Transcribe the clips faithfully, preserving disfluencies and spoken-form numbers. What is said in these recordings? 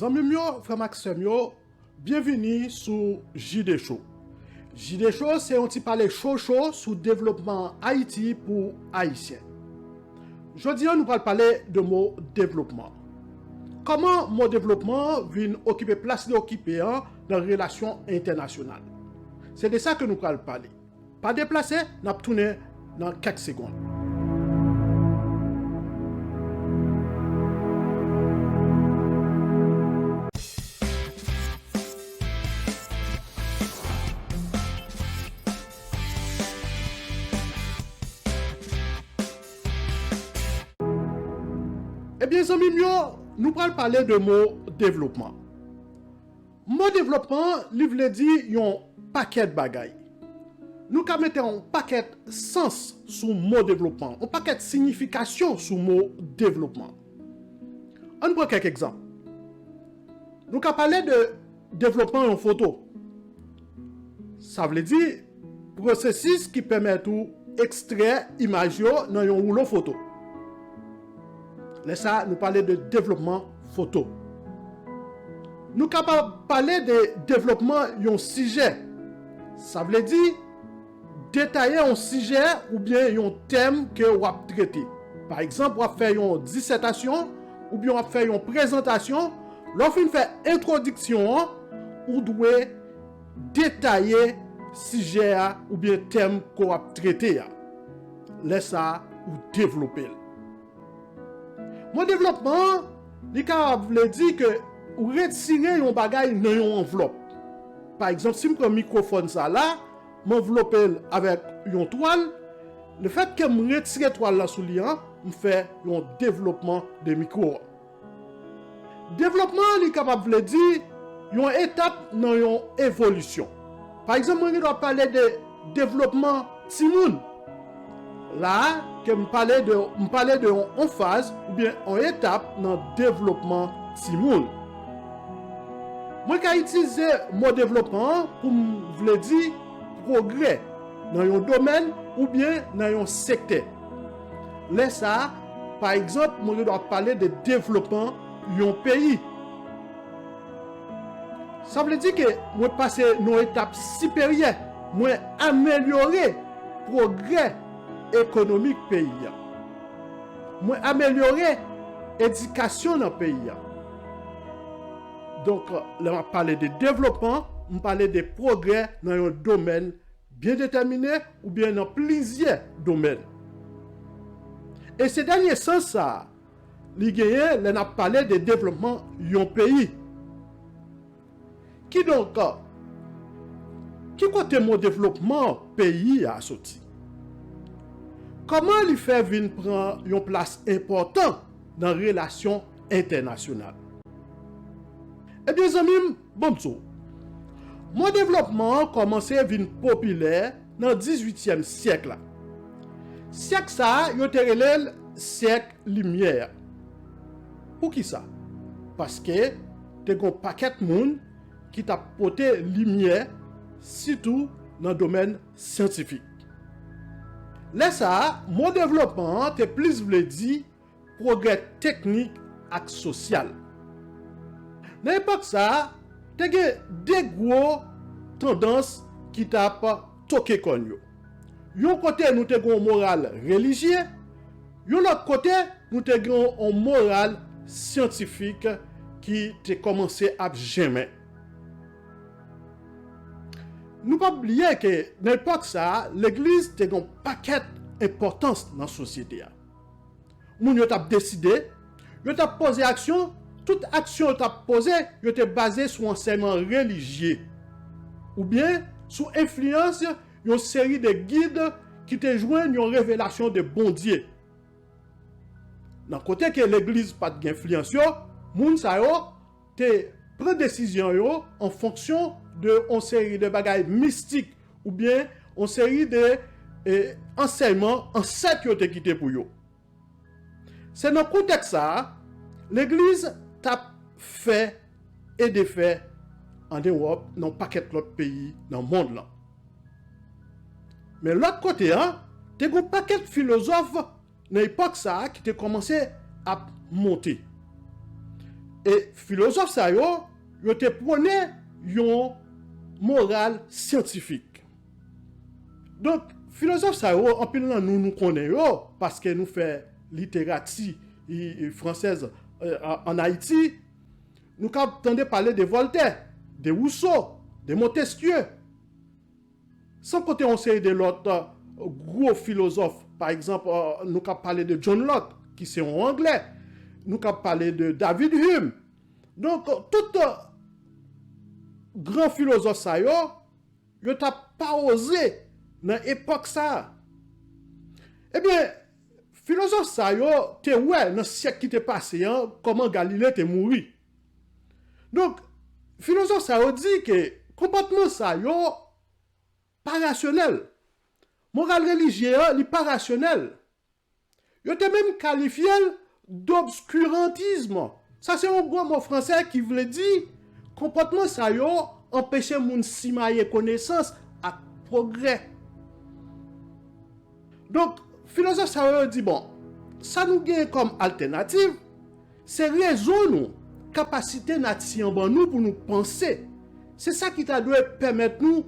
Zanmi m yo, frè m ak sè m yo, byenvini sou J D Show. J D Show se yon ti pale cho cho sou devlopman Ayiti pou Ayisyen. Jodi a, nou pral pale de mo devlopman. Kòman mo devlopman vin okipe plas li okipe an nan relasyon entènasyonal? Se de sa ke nou pral pale. Pa deplase, n ap tounen nan kèk segonn. Ebyen, zanmi m yo, nou pral pale de mo devlopman. Mo devlopman, li vle di yon pakèt bagay. Nou ka mete yon pakèt sans sou mo devlopman, yon pakèt siyifikasyon sou mo devlopman. Ann pran kèk egzanp. Nou ka pale de devlopman yon foto. Sa vle di pwosesis ki pèmèt ou ekstrè imaj yo nan yon woulo foto. Lè sa a, nou pale de devlopman foto. Nou kapab pale de devlopman yon sijè. Sa vle di detaye yon sijè oubyen yon tèm ke w ap trete. Pa egzanp, w ap fè yon disètasyon oubyen w ap fè yon prezantasyon. Lè w fin fè entwodiksyon an, ou dwe detaye sijè a oubyen tèm ke w ap trete a. Lè sa a, ou devlope l. Mo devlopman an, li kapab vle di ke ou retire yon bagay nan yon anvlòp. Pa egzanp, si m pran mikwofòn sa la, m anvlope l avèk yon twal, lefètke m retire twal la sou li an, m fè yon devlopman de mikwo an. Devlopman an, li kapab vle di yon etap nan yon evolisyon. Pa egzanp, mwen gen dwa pale de devlopman timoun. La a, ke m pale de, m pale de yon, yon faz oubyen yon etap nan devlopman timoun. Mwen ka itilize mo devlopman an pou m vle di pwogrè nan yon domèn oubyen nan yon sektè. Lè sa a, pa egzanp, mwen gen dwa pale de devlopman yon peyi. Sa vle di ke mwen pase nan yon etap siperyè, mwen amelyore pwogrè ekonomik peyi a. Mwen amelyore edikasyon nan peyi a. Donk, lè m ap pale de devlopman, m pale de pwogrè nan yon domèn byen detèmine oubyen nan plizyè domèn. E se dènye sans sa a, li genyen lè n ap pale de devlopman yon peyi. Kidonk, ki kote mo devlopman peyi a soti? Kòman li fè vin pran yon plas enpòtan nan relasyon entènasyonal? Ebyen, zanmi m, bon, m di w, mo devlopman an kòmanse vin popilè nan dizuityèm syèk la. Syèk sa a, yo te rele l syèk limyè a. Poukisa? Paske te gen yon pakèt moun ki t ap pote limyè, sitou nan domèn syantifik. Lè sa a, mo devlopman an te plis vle di pwogrè teknik ak sosyal. Nan epòk sa a, te gen de gwo tandans ki t ap toke kòn yo. Yon kote, nou te gen yon moral relijye, yon lòt kote, nou te gen yon moral syantifik ki te kòmanse ap jèmen. Nou p ap bliye ke nan epòk sa a, legliz te gen yon pakèt enpòtans nan sosyete a. Moun yo t ap deside, yo t ap poze aksyon, tout aksyon yo t ap poze, yo te baze sou ansèyman relijye, oubyen sou enfliyans yon seri de gid ki te jwenn yon revelasyon de Bondye. Nan kote ke legliz pa t gen enfliyans yo, moun sa yo te pran desizyon yo an fonksyon de yon seri de bagay mistik oubyen yon seri de, e, ansèyman ansèt yo te kite pou yo. Se nan kontèks sa a, legliz t ap fè e defè ann Ewòp, nan yon pakèt lòt peyi nan mond lan. Men lòt kote a, te gen yon pakèt filozòf nan epòk sa a ki te kòmanse ap monte. E filozòf sa yo, yo te pwone yon moral syantifik. Donk, filozòf sa yo, anpil nan nou, nou konnen yo, paske nou fè literati i, i, fransèz, e, an, ann Ayiti, nou ka tande pale de Voltaire, de Rousseau, de Montesquieu. San konte yon seri de lòt, e, gwo filozòf, pa egzanp, e, nou ka pale de John Locke, ki se yon Anglè, nou ka pale de David Hume. Donk, tout, e, gran filozòf sa yo, yo t ap pawoze nan epòk sa a. Ebyen, filozòf sa yo te wè nan syèk ki te pase an kòman Galile te mouri. Donk, filozòf sa yo di ke konpòtman sa yo pa rasyonèl. Moral relijye an, li pa rasyonèl. Yo te menm kalifye l d'obscurantisme. Sa se yon gwo mo fransè ki vle di konpòtman sa yo anpeche moun simaye konesans ak pwogrè. Donk, filozòf sa yo di, bon, sa nou genyen kòm altènativ, se rezon nou, kapasite nati an ban nou pou nou panse. Se sa ki ta dwe pèmèt nou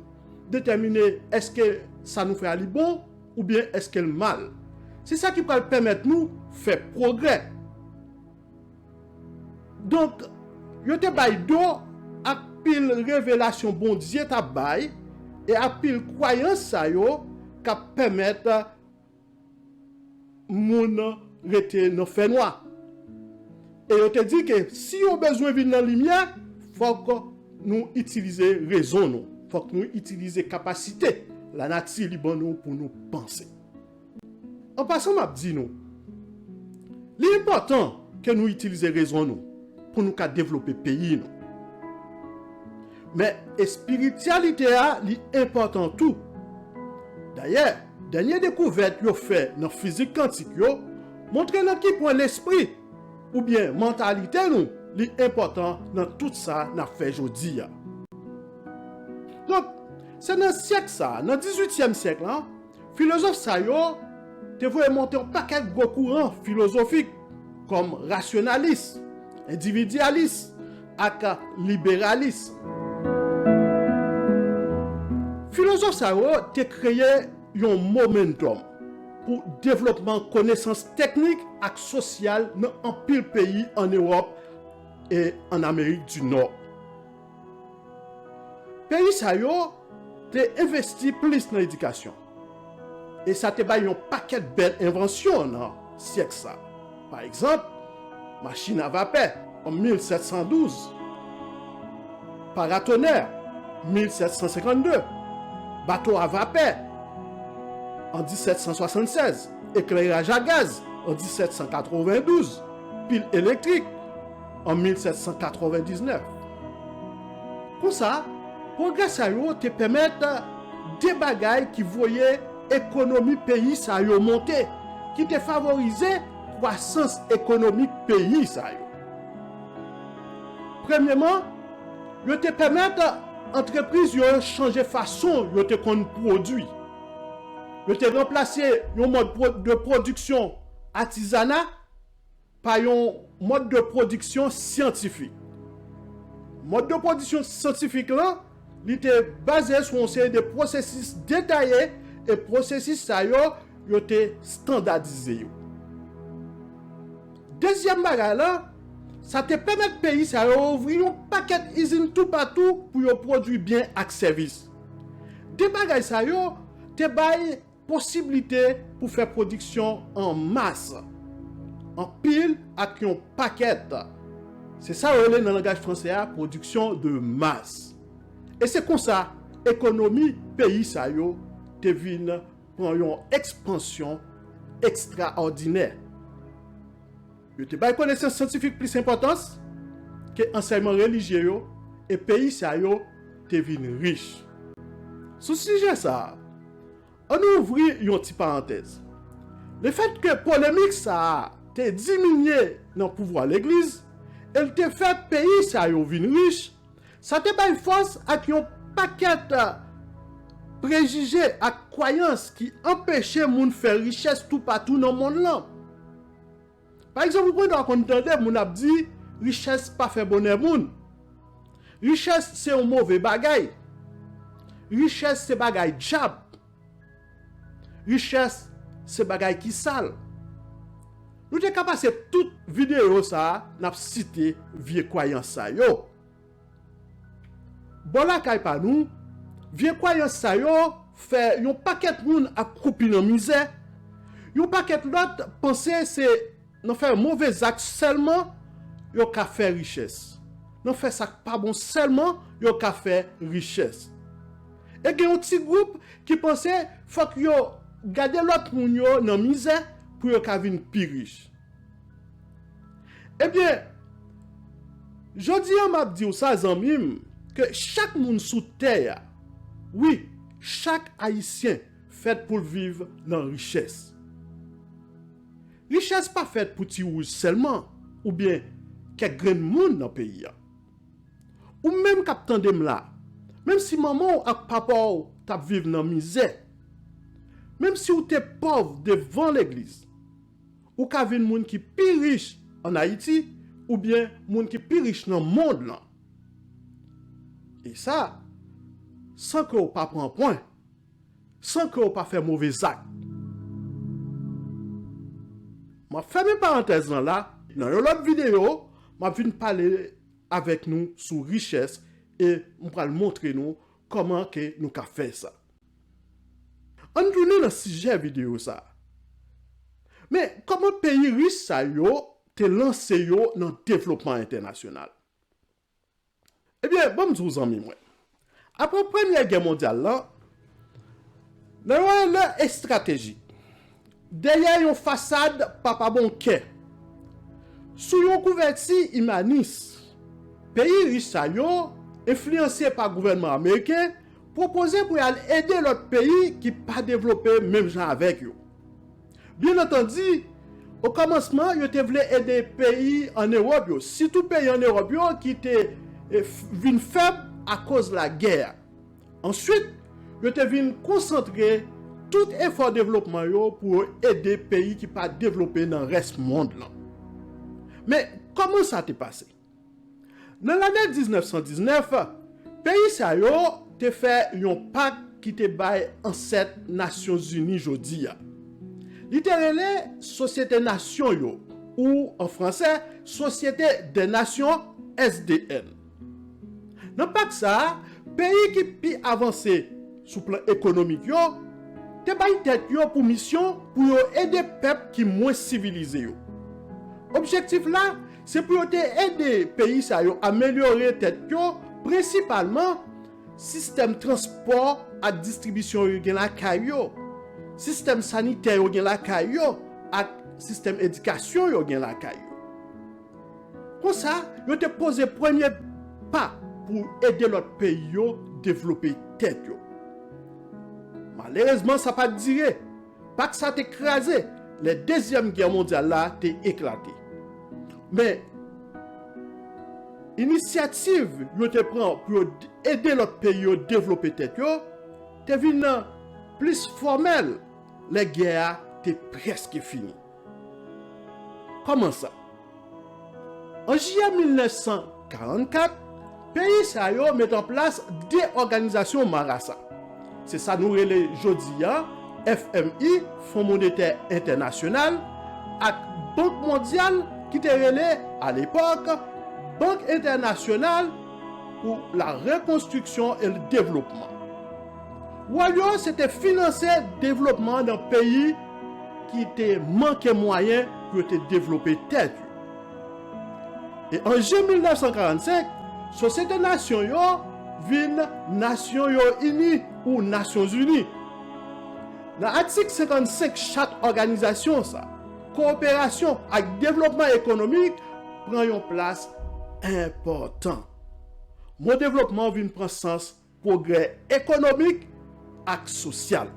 detèmine èske sa nou fè a li bon oubyen èske l mal. Se sa ki pral pèmèt nou fè pwogrè. Donk, yo te bay do ak pil revelasyon Bondye t ap bay e ak pil kwayans sa yo k ap pèmèt moun rete nan fènwa. E yo te di ke si yo bezwen vin nan limyè, fòk nou itilize rezon nou. Fòk nou itilize kapasite lanati li ban nou pou nou panse. An pasan, m ap di nou, li enpòtan ke nou itilize rezon nou pou nou ka devlope peyi nou. Men espirityalite a, li enpòtan tou. Dayè, dènye dekouvèt yo fè nan fizik kantik yo montre nan ki pwen lespri oubyen mantalite nou li enpòtan nan tout sa n ap fè jodi a. Donk, se nan syèk sa a, nan dizuityèm syèk lan, filozòf sa yo te voye monte yon pakèt gwo kouran filozofik, kòm rasyonalis, endividyalis ak liberalis. Filozòf sa yo te kreye yon momentum pou devlopman konesans teknik ak sosyal nan anpil peyi ann Ewòp e ann Amerik di Nò. Peyi sa yo te envesti plis nan edikasyon. E sa te bay yon pakèt bèl envansyon nan syèk sa. Pa egzanp, machin a vapè, an mil sèt san douz, paratonè, mil sèt san senkannde, bato a vapè, an disèt san swasannsèz, ekleraj a gaz, an disèt san katrevendouz, pil elektrik, an mil sèt san katrevendiznèf. Konsa, pwogrè sa yo te pèmèt de bagay ki voye ekonomi peyi sa yo monte, ki te favorize kwasans ekonomik peyi sa yo. Premyeman, yo te pèmèt antrepriz yo chanje fason yo te konn pwodui. Yo te ranplase yon mòd pwo-, de pwodiksyon atizana pa yon mòd de pwodiksyon syantifik. Mòd de pwodiksyon syantifik lan, li te baze sou yon seri de pwosesis detaye, e pwosesis sa yo, yo te estandadize yo. Dezyèm bagay lan, sa te pèmèt peyi sa yo ouvri yon pakèt izin toupatou pou yo pwodui byen ak sèvis. De bagay sa yo te bay posiblite pou fè pwodiksyon an mas, anpil ak yon pakèt. Se sa yo rele nan langaj fransè a pwodiksyon de mas. E se konsa, ekonomi peyi sa yo te vin pran yon ekspansyon ekstraòdinè. Yo te bay konesans syantifik plis enpòtans ke ansèyman relijye yo, e peyi sa yo te vin rich. Sou sijè sa a, ann ouvri yon ti parantèz. Lefètke polemik sa a te diminye nan pouvwa legliz, e l te fè peyi sa yo vin rich, sa te bay fòs ak yon pakèt prejije ak kwayans ki anpeche moun fè richès toupatou nan monn lan. Pa egzanp, ou gendwa konn tande moun ap di, Richès pa fè bonè moun. Richès se yon move bagay. Richès se bagay dyab. Richès se bagay ki sal. Nou te ka pase tout videyo sa a n ap site vye kwayans sa yo. Bò lakay pa nou, vye kwayans sa yo fè yon pakèt moun ap kwoupi nan mizè. Yon pakèt lòt panse se nan fè move zak sèlman yo ka fè richès. Nan fè sa k pa bon sèlman yo ka fè richès. E gen yon ti gwoup ki panse fòk yo gade lòt moun yo nan mizè pou yo ka vin pi rich. Ebyen, jodi a m ap di w sa, zanmi m, ke chak moun sou tè a, wi, chak Ayisyen fèt pou l viv nan richès. Richès pa fèt pou Ti Wouj sèlman, oubyen kèk grenn moun nan peyi a. Ou menm k ap tande m la, menm si manman w ak papa w t ap viv nan mizè, menm si w te pòv devan legliz, ou ka vin moun ki pi rich ann Ayiti oubyen moun ki pi rich nan mond lan. E sa, san ke w pa pran pwen, san ke w pa fè move zak. M ap fèmen parantèz lan la, nan yon lòt videyo, m ap vin pale avèk nou sou richès e m pral montre nou kòman ke nou ka fè sa. Ann tounen nan sijè videyo sa a. Men, kòman peyi rich sa yo te lanse yo nan devlopman entènasyonal? Ebyen, ban m di w, zanmi mwen. Apre Premyè Gè mondyal lan, nan yon elè estratejik, dèyè yon fasad papa bon kè, sou yon kouvèti imanis, peyi rich sa yo, enfliyanse pa gouvènman ameriken, pwopoze pou y al ede lòt peyi ki pa devlope menm jan avèk yo. Byen antandi, okòmansman, yo te vle ede peyi ann Ewòp yo, sitou peyi ann Ewòp yo ki te, e, f-, vin fèb akoz lagè a. Answit, yo te vin konsantre tout efò devlopman yo pou yo ede peyi ki pa devlope nan rès mond lan. Men, kòman sa te pase? Nan lane diznèf san diznèf, peyi sa yo te fè yon pak ki te bay ansèt Nasyonzini jodi a. Li te rele Sosyete Nasyon yo, ou, an fransè, Société des Nations, S D N. Nan pak sa a, peyi ki pi avanse sou plan ekonomik yo te bay tèt yo pou misyon pou yo ede pèp ki mwens sivilize yo. Objektif la, se pou yo te ede peyi sa yo amelyore tèt yo, prensipalman sistèm transpò ak distribisyon yo gen lakay yo, sistèm sanitè yo gen lakay yo, ak sistèm edikasyon yo gen lakay yo. Konsa, yo te poze premye pa pou ede lòt peyi yo devlope tèt yo. Malerezman, sa pa t dire. Pak sa te kraze lè Dezyèm Gè mondyal la te eklate. Men, inisyativ yo te pran pou yo d-, ede lòt peyi yo devlope tèt yo te vin plis fòmèl lè gè a te prèske fini. Kòman sa? An jiyè mil nèf san karannkat, peyi sa yo met an plas de òganizasyon marasa. Se sa nou rele jodi a F M I, Fon Monetè Entènasyonal, ak Bank Mondyal ki te rele, alepòk, Bank Entènasyonal pour la Reconstruction et le Développement. Wòl yo se te finanse devlopman nan peyi ki te manke mwayen pou yo te devlope tèt yo. E an jen mil nèf san karannsenk, Sosyete Nasyon yo vin Nasyon yo Ini ou Nasyonzini. Nan atik senkannsenk Chat Òganizasyon sa, kowoperasyon ak devlopman ekonomik pran yon plas enpòtan. Mo devlopman vin pran sans pwogrè ekonomik ak sosyal.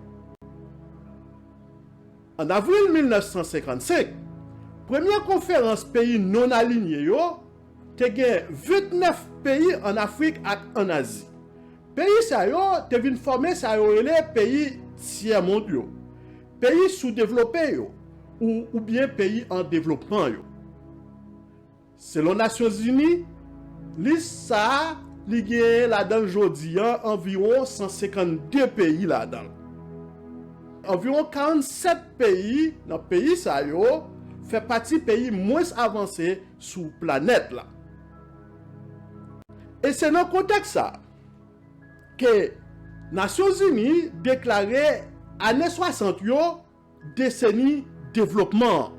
An avril mil nèf san senkannsenk, premye konferans peyi non-alinye yo te gen vennèf peyi ann Afrik ak ann Azi. Peyi sa yo te vin fòme sa yo rele peyi tyèmond yo, peyi soudevlope yo, ou, oubyen peyi an devlopman yo. Selon Nasyonzini, lis sa a, li genyen ladan l jodi a anviwon san senkannde peyi ladan l. Anviwon karannsèt peyi nan peyi sa yo fè pati peyi mwens avanse sou planèt la. E se nan kontèks sa a ke Nasyonzini deklare ane swasant yo deseni devlopman an.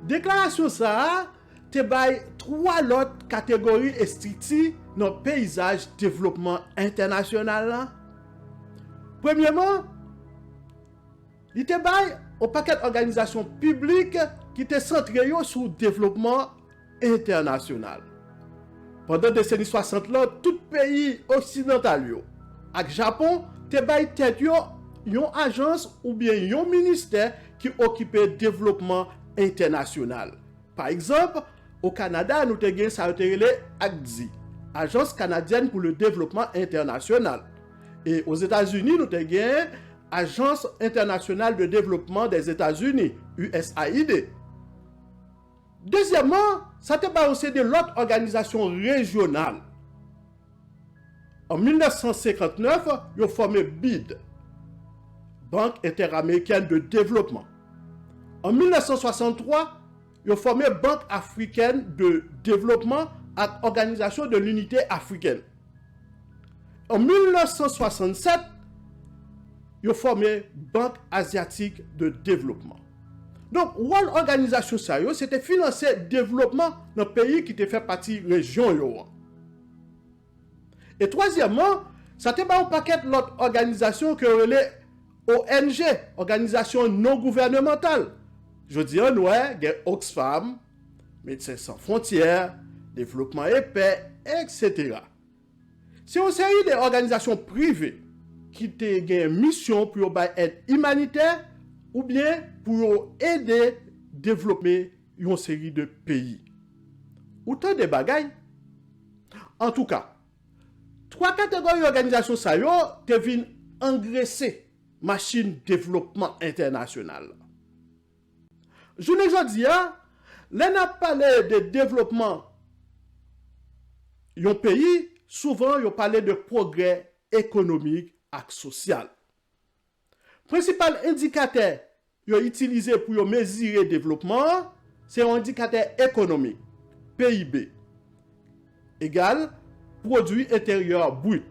Deklarasyon sa a te bay twa lòt kategori estrikti nan peyizaj devlopman entènasyonal la. Premyeman, li te bay yon pakèt òganizasyon piblik ki te santre yo sou devlopman entènasyonal. Pandan deseni swasant lan, tout peyi oksidantal yo ak Japon te bay tèt yo yon ajans oubyen yon ministè ki okipe devlopman entènasyonal. Pa egzanp, o Kanada, nou te gen sa yo te rele ACDI, Agence canadienne pour le développement international. E Ozetazini, nou te gen Agence internationale de développement des États-Unis, U S A I D. Dezyèmman, sa te ba yon seri de lòt òganizasyon rejyonal. An mil nèf san senkant nèf, yo fòme bid, Banque Interamericane de Développement. An mil nèf san swasanntwa, yo fòme Banque Africaine de Développement ak Organisation de l'Unité Africaine. An mil nèf san swasannsèt, yo fòme Banque Asiatique de Développement. Donk, wòl òganizasyon sa yo, se te finanse devlopman nan peyi ki te fè pati rejyon yo an. E twazyèmman, sa te ba yon pakèt lòt òganizasyon ke yo rele O N G, òganizasyon non gouvènemantal. Jodi a, nou wè, gen Oxfam, Medsen San Fwontyè, Devlopman Epè, etsetera. Se yon seri de òganizasyon prive ki te gen misyon pou yo bay èd imanitè oubyen pou yo ede devlope yon seri de peyi. Ou tande bagay? Antouka, twa kategori òganizasyon sa yo te vin angrese machin devlopman entènasyonal la. Jounen jodi a, lè n ap pale de devlopman yon peyi, souvan yo pale de pwogrè ekonomik ak sosyal. Prensipal endikatè yo itilize pou yo mezire devlopman an, se yon endikatè ekonomik, P I B, egal pwodui enteryè brit.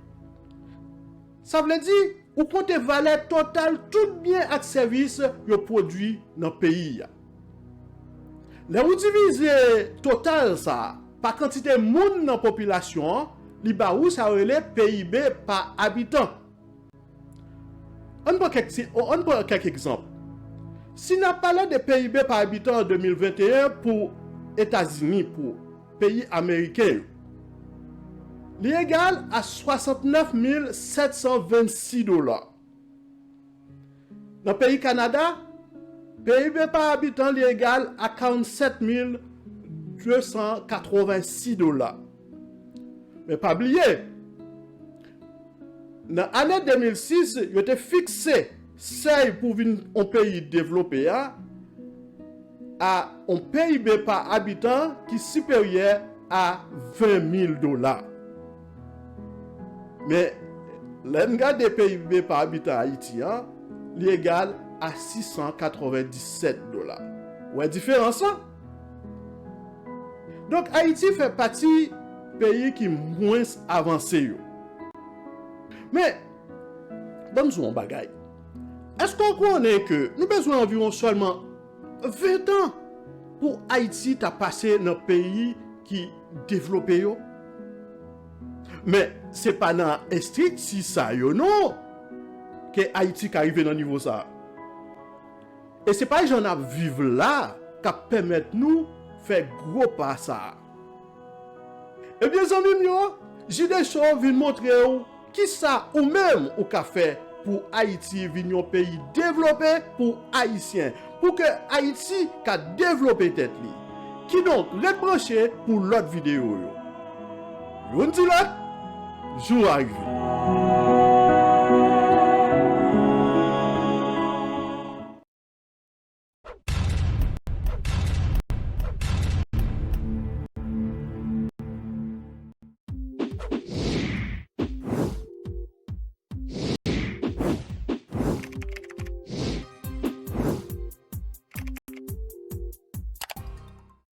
Sa vle di, ou konte valè total tout byen ak sèvis yo pwodui nan peyi a. Lè ou divize total sa a pa kantite moun nan popilasyon an, li ba ou sa yo rele P I B pa abitan. Ann pran kèk ti, ann pran kèk egzanp. Si n ap pale de P I B pa abitan an de mil venteyen pou Etazini, pou peyi ameriken yo, li egal a swasantnèf mil sèt san vennsis dola. Nan peyi Kanada, P I B pa abitan li egal a karannsèt mil de san katrevensis dola. Men pa bliye, nan ane de mil sis, yo te fikse sèy pou vin yon peyi devlope a, a yon P I B pa abitan ki siperyè a ven mil dola. Men, lè n gade P I B pa abitan Ayiti an, li egal a sis san katrevenndisèt dola. Ou wè diferans lan? Donk, Ayiti fè pati peyi ki mwens avanse yo. Men, ban m di w yon bagay. Èske w konnen ke nou bezwen anviwon sèlman ven tan pou Ayiti ta pase nan peyi ki devlope yo? Men, se pa nan estrikti sa yo non ke Ayiti ka rive nan nivo sa a. E se pa jan n ap viv la k ap pèmèt nou fè gwo pa sa a. Ebyen, zanmi m yo, J D Show vin montre w kisa ou menm ou ka fè pou Ayiti vin yon peyi devlope pou Ayisyen, pou ke Ayiti ka devlope tèt li. Kidonk, ret branche pou lòt videyo yo. Youn di lòt, jou a rive.